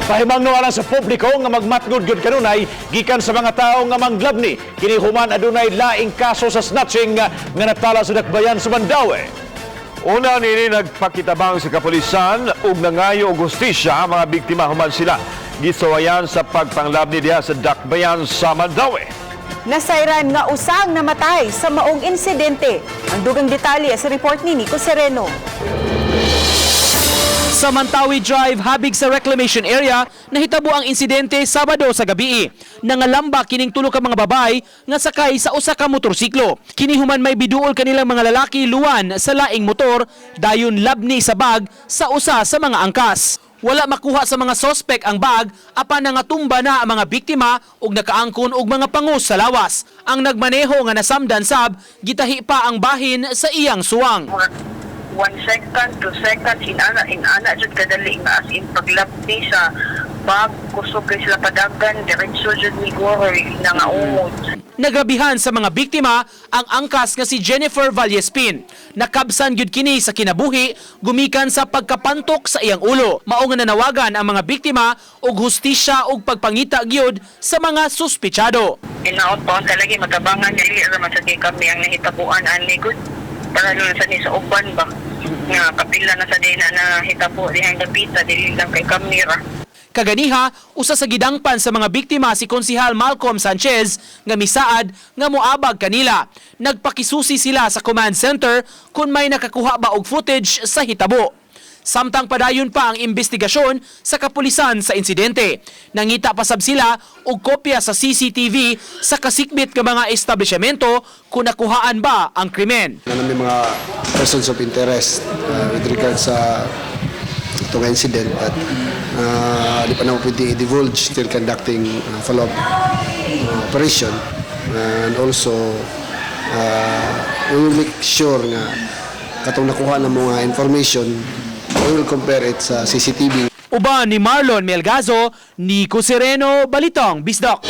Pahimangno alang sa publiko nga magmatngod gyud kanunay gikan sa mga tawo nga manglabni. Kini human adunay laing kaso sa snatching nga natala sa Dakbayan sa Mandaue. Una nini, nagpakitabang sa kapulisan ug nangayo og hustisya ang mga biktima human sila gisuwayan sa pagpanglabni diha sa Dakbayan sa Mandaue. Nasayran nga usang namatay sa maong insidente. Ang dugang detalye sa report ni Nico Sereno. Sa Mantawi Drive, habig sa reclamation area, nahitabo ang insidente Sabado sa gabi. Nangalamba kining tulo ka mga babay nga sakay sa usa ka motorsiklo. Kini human may biduol kanilang mga lalaki luwan sa laing motor, dayon labni sa bag sa usa sa mga angkas. Wala makuha sa mga sospek ang bag apan nangatumba na ang mga biktima ug nakaangkon og mga pangus sa lawas. Ang nagmaneho nga nasamdan sab gitahi pa ang bahin sa iyang suwang. Mga 1 second, 2 seconds, inana jud kadali nga as in paglabni sa bag, kusog kay sila padagan, diretso jud ni guro nangaumod. Nagrabihan sa mga biktima ang angkas nga si Jennifer Vallespin. Nakabsan gyud kini sa kinabuhi gumikan sa pagkapantok sa iyang ulo. Mao nga nanawagan ang mga biktima og hustisya ug pagpangita gyud sa mga suspitsado. Inaot pa talaga matabangan niya ra man sa kay kami ang nahitabuan ani gud. Para nun sa ni sa uban ba nga kapila na sa dina na hitabo dihang dapita, dili lang kay kamera. Kaganiha, usa sa gidangpan sa mga biktima si Konsihal Malcolm Sanchez nga misaad nga moabag kanila. Nagpakisusi sila sa command center kung may nakakuha ba og footage sa hitabo. Samtang padayon pa ang investigasyon sa kapulisan sa insidente. Nangita pasab sila og kopya sa CCTV sa kasikbit nga mga establishmento kung nakuhaan ba ang krimen. Na may mga persons of interest with regard sa itong incident at di pa naman pwede i-divulge, still conducting follow-up operation, and also we will make sure nga katong nakuha ng mga information, we will compare it sa CCTV. Uban ni Marlon Melgazo, Nico Sereno, Balitang Bisdak.